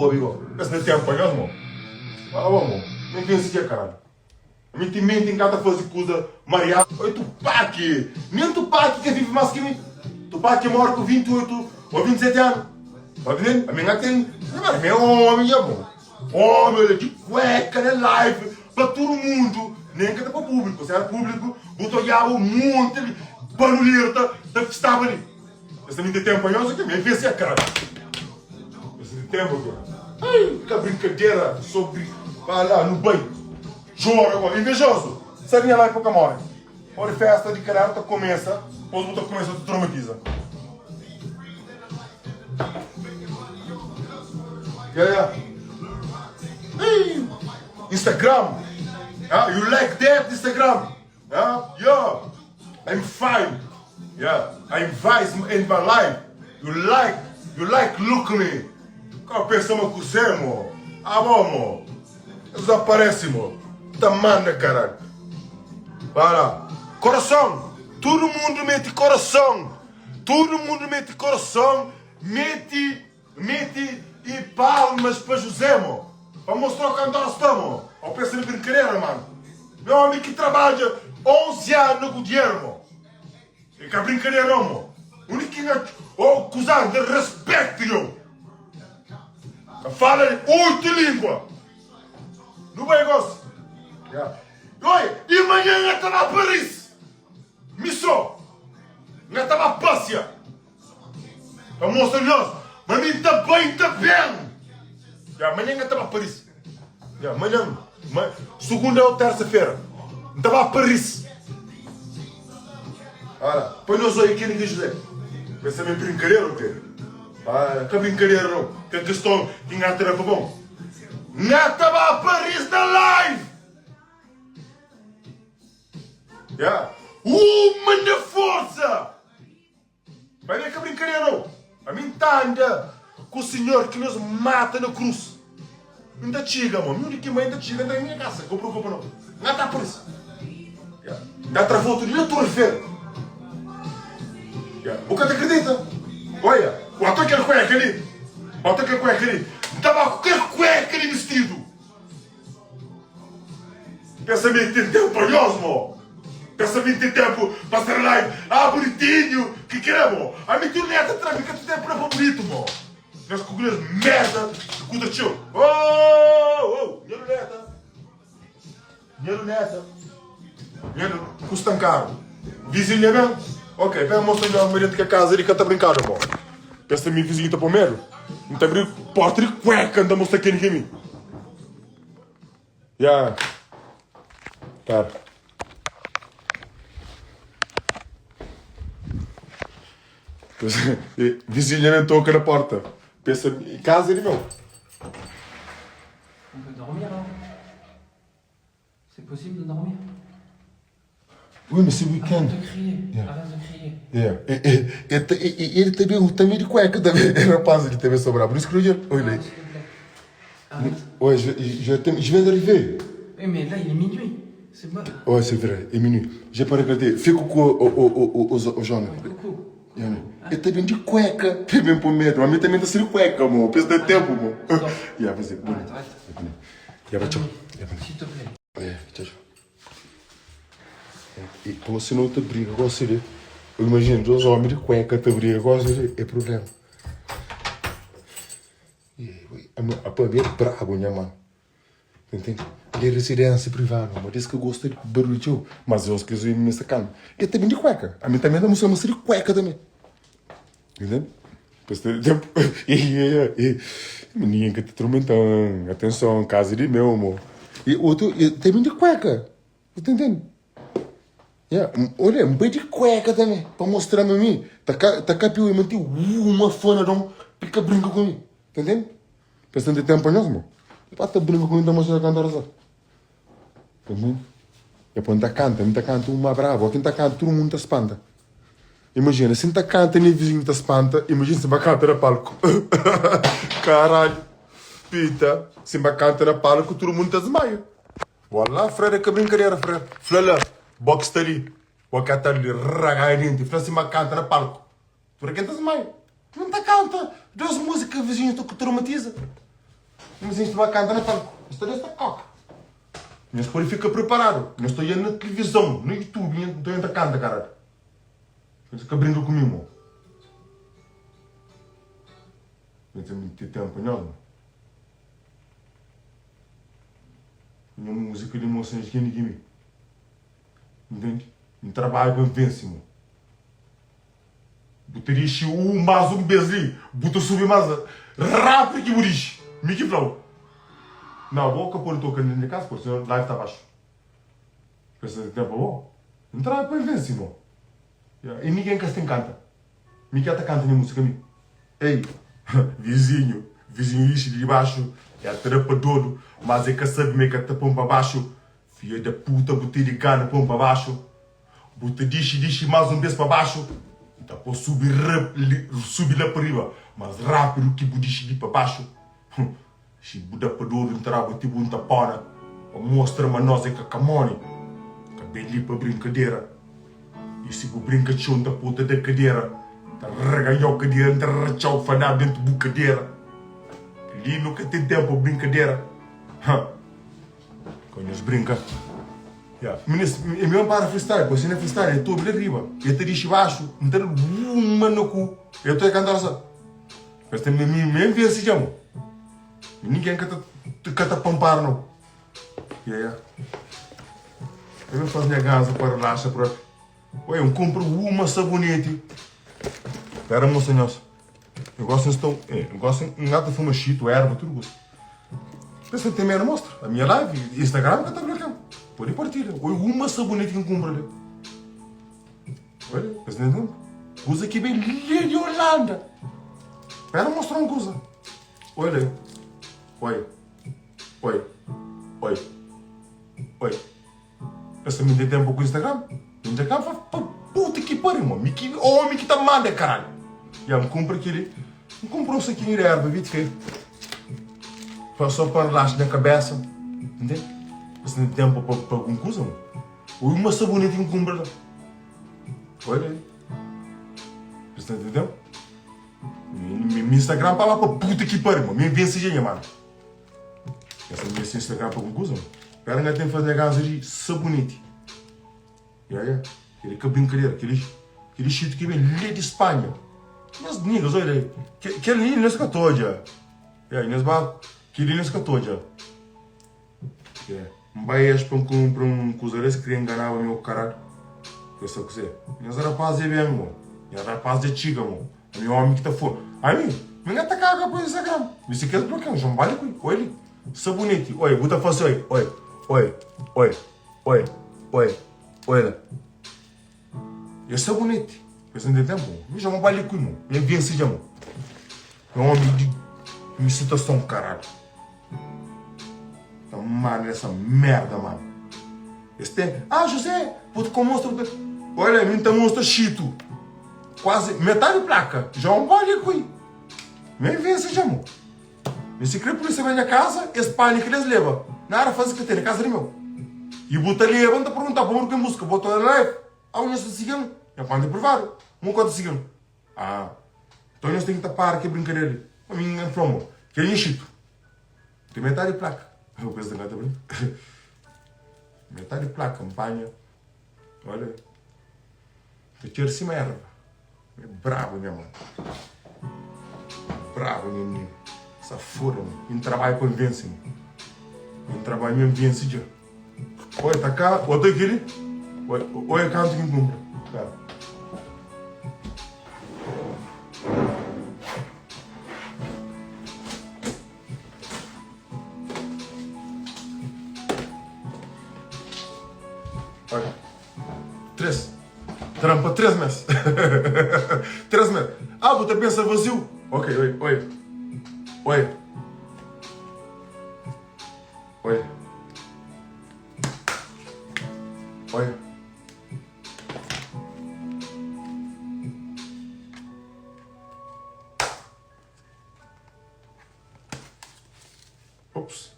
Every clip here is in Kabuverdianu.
Obi go, es na tempo nhos mo. Fala bo mo, mi venci dja caralho. Mi ti menti nka ta fazi kuza mariadu. Oi Tupac, nem Tupac ka vivi mas ki mi. Tupac mori ku 28 ou 27 anu. Tá entendendo? Ami nga ten, mi é homi dja mo. Homi olha di cueca na live pa tudo mundo, nem ka ta pa público. Se era público, bu ta odjaba um monte di barulheiro ta ta staba ali. Es ta minte tempo anhos aqui, mi venci a cara. Es ta tempo aqui. Ai, ka brincadeira sobre vai lá no bai. Chora agora, invejoso. Sai minha live pouca morre. Ora festa de calhar ta começa, depois bu ta começa ta traumatiza. Yeah, yeah. Ei, Instagram. Ah, you like that Instagram? Ah, yeah. I'm fine. Yeah, I'm vice in my life. You like, you like look me. Qual pensa ma cusé, mo? Ah, bom, mo. Desaparece, mo. Tá manda, caralho. Vai lá. Coração. Todo mundo mete coração. Todo mundo mete coração. Mete, mete e palmas para José, mo. Para mostrar o cantor está, mo. Ou pensa na brincadeira, mano. Meu homem que trabalha 11 anos no governo, mo. É que a brincadeira não, mo. Único que oh, acusar de respeito, eu. Fala oito línguas. Não vai gosto. Yeah. Oi, e manhã eu estava a Paris. Missão. Eu estava a passear. Para mostrar nós. Mas mim tá bem, tá bem. Yeah, amanhã eu estava a Paris. Yeah, amanhã, segunda ou terça-feira. Estava a Paris. Olha, põe nós aí aqui ninguém José. Pensa bem brincadeira ou quê? Ah, que brincadeira não. Que a questão que engata era para bom. Ngata ba Paris na live! Yeah. Uma de força! Vai ver que brincadeira não. A mim tá anda com o senhor que nos mata na cruz. Não tá chiga, mano. Não de que mãe tá chiga na minha casa. Não preocupa não. Não tá por isso. Yeah. Dá tra foto de Torre Eiffel. Yeah. O que te acredita? Olha, bota aquele cueca ali. Bota aquele cueca ali. Tava com aquele cueca ali vestido. Pensamento tem tempo para nós, mo. Pensamento tem tempo para ser live. Ah, bonitinho. Que queremos? A mim tu neta tráfica, tu tem para bonito, mo. Nós com merda. Cuda tio. Oh, oh, oh. Neta. Nha luneta. Nha custa caro. Vizinha bem? Ok, bem mostra minha marido que a casa de canta brincada, bom. Pensa mi vizinho tá por medo. Não tá abrindo porta de cueca, não tá mostra quem que mim. Yeah. Tá. Vizinha nem toca na porta. Pensa, casa de meu. On peut dormir, hein C'est possible de dormir Oui, mais c'est week-end. Arrête de crier. Yeah. Arrête de crier. Yeah. E, e, e, ele também, também de cueca também. Rapaz, ele também sobrava. Por isso que eu Olha aí. S'il te plaît. Arrête. Ouais, je, je, je viens d'arriver. Oui, mais là, il est minuit. C'est pas. Ouais, c'est vrai, é minuit. J'ai pas regardé. Fico com o, o, o, o, o, o Jonas. Coucou. Yeah. Ele também de cueca. Também por medo. A mim também tá sendo cueca, amor. Pensa de tempo, amor. Yeah, vas-y. Bonne. Arrête, arrête. Yeah, tchau. Yeah, S'il te plaît. É, tchau, tchau. E como se não te briga, gosta de. Eu imagino dois homens de cueca te briga, gosta de. É problema. E, a, a pá, é brabo, minha mano. Entende? De residência privada, mas diz que gosta de barulho, mas eu quis ir me sacando. E também de cueca. A mim também dá uma de cueca também. Entende? Depois tem tempo. E, e, e, ninguém que te tormentando. Atenção, casa de meu, amor. E outro, e também de cueca. Tá entendendo? Yeah. Olha, um bem de cueca também, para mostrar a mim. Tá cá, tá cá, e manter uma fona, não, pica brinca comigo. Tá entendendo? Pensando em tempo, nós, amor. Pata brinca comigo, tá mostrando a cantar só. Tá entendendo? E põe tá canta, tá canta uma brava, quem tá canta, todo mundo tá espanta. Imagina, se tá canta nem vizinho tá espanta, imagina se vai canta na palco. Caralho. Pita, se vai canta na palco, todo mundo tá desmaia. Wallah, Fred, que brincadeira, Fred. Flala, box tá ali. Boca tá ali, ragadinho. Fala se vai canta na palco. Por quem tá desmaia? Não tá canta. Duas músicas, vizinho, tu que traumatiza. Nhos insti ba kanta na palku. Nhos ta da sta koka. Nhos pode fika preparadu. Nhos ta odja na tilivizon, na youtube, nhos ta odja ta kanta karadu. Nhos ka brinka ku mi mo. Nhos ta miti tempu nhos mo. Nha múzika di emoções ki mi. Entende? N trabalha pa N vense mo. Bu ta dixi u más un bes li, bu ta subi más rápidu ki bu dixi. Mi ki fla-u. Nau, bo ka pode toka dentru di kasa, pode sinon live ta baxu. Pensa di tempu bo. N trabalha pa N vense mo. Ya, i ningen ka sta enkanta. Mi ki ta kanta nha músika mi. Ei, vizinhu, vizinhu dixi di dibaxu, el ta da pa dodu, mas el ka sabe ma el ka ta pon pa baxu. Fia da puta, bu tene gana pon pa baxu. Bu ta dixi, dixi mas un bes pa baxu, N ta po subi subi la pa riba, mas rapidu ki bu dixi di pa baxu. Hum, si bu da pa dodu, N ta da-bu ti bu N ta pona, pa mostra ma nos é ka kamoni, ka ben li pa brinkadera. I si bu brinka txeu, N ta po ta da kadera, N ta raganhau kadera, N ta ratxau fanadu dentu bu kadera. Li nu ka ten tempu pa brinkadera. Hum. Ka nhos brinka. Ya. Minis, e mi para freestyle, pois na freestyle e tobi la riba, e ta dixi baxu, N ta da uma na ku, e ta kanta sa. Mas também mi mi vense dja mo. Ninguém ka ta ka ta pampar no. Ya ya. Eu faz minha ganza para relaxa próprio. Oi, eu compro uma sabonete. Pera, moça, nós. Eu gosto estão, eu gosto ngata fuma chito, erva, tudo gosto. Pensa tem medo mostra. A minha live, Instagram que tá bloqueado. Pode partilha. Oi, uma sabonete que compra ali. Olha, pensa nem tempo. Coisa que vem lá de Holanda. Pera mostrar uma coisa. Olha aí. Oi. Oi. Oi. Oi. Pensa me tem tempo com Instagram. Instagram fa pa puta que pariu, mano. Mi que homem que tá manda, caralho. E me compra aquele. Me comprou um saquinho de erva, vi que Só para relaxar na cabeça. Entende? Você tem tempo para para alguma coisa, mano. Ou uma sabonete que compra lá. Olha aí. Você tá entendendo? Mi Instagram pa lá pa puta que pariu, mano. Me vence já, mano. Essa minha Instagram pa alguma coisa, mano. Pera nga tem fazer casa de sabonete. Ya, ya. Aquele que brincadeira, aquele, aquele shit que vem lá de Espanha. Mas niggas, olha aí. Aquele ali não se já. Ya, nós ba, aquele não se já. Yeah. Um vai para comprar um coisa desse, queria enganar o meu caralho. Pensa que você. Mas rapaz é bem, mano. E rapaz é chica, mano. É meu homem que tá fora. Aí, me engata caga pro Instagram. Me se quer bloquear, João Vale com ele. Sabonete. Oi, buta fazer, oi, oi, oi, oi, oi, oi, oi. E sabonete. Pensa não tem tempo. Me chama vale com irmão. Me vence já, mano. É um homem de minha situação, caralho. Tá mano, essa merda, mano. Este, ah, José, puto com mostra. Olha, mim tá mostra chito. Quase metade placa. Já um vale com. Nem vence já, mano. E se kre polícia vem na casa, esse pânico eles leva. Na hora faz o que tem na casa de meu. E bota leva, não tá perguntar para onde que busca, bota na live. Ah, onde está seguindo? É quando é privado. Um conta seguindo. Ah, então nós tem que tapar que brincadeira ali. A mim não falou, que é enchido. Tem metade de placa. Eu penso que tá brinca. Metade de placa, campanha. Olha. Te tira cima erva. É brabo, minha mano. Brabo, meu menino. Essa foda, mano. Em trabalho para vencer, mano. Em trabalho mesmo vence já. Oi, tá cá. Outro aquele. Oi, oi, canto que cumpre. Cara. Olha. 3. Trampa 3 mês. 3 mês. Ah, bu ta pensa vazio. Ok, oi, oi. Oi. Oi. Oi. Ops.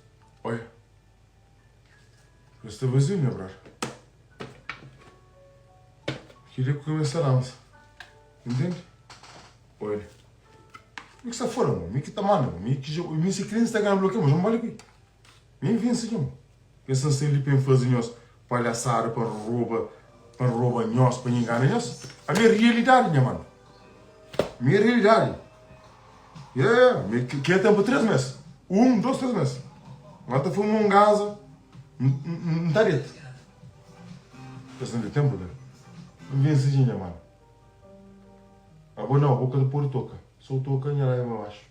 Oi. Sta vazio, nha brother. Queria começar a dança. Entende? Olha. Mi ki sta fora mo, mi ki ta manda mo, mi ki dja, mi si kre Instagram blokia mo, dja N bali kui. Mi N vense dja mo. Pensa N sta li pa N faze nhos palhasada, pa N roba, pa N roba nhos, pa N ingana nhos. Ami é rialidadi nha mano. Mi é rialidadi. Yeah, yeah. Mi ki é tempu 3 mes. 1, 2, 3 mes. N ta fuma un gaza, N ta deta. Pensa N ten tempu la. N vense dja nha mano. Abo nau, bo ka ta pode toka. So toka nha raiba baxu.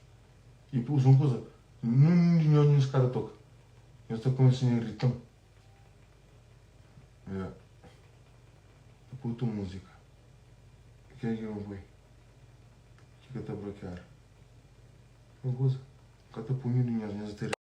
I pus un kuza, nun di nhos nhos ka ta toka. Nhos ta kumesa nha irritam. Yeah. Ta pui otu múzika. Kel ki bu pui ki ka ta blokiadu. Un kuza, ka ta pui nun di nhos, nhos ta.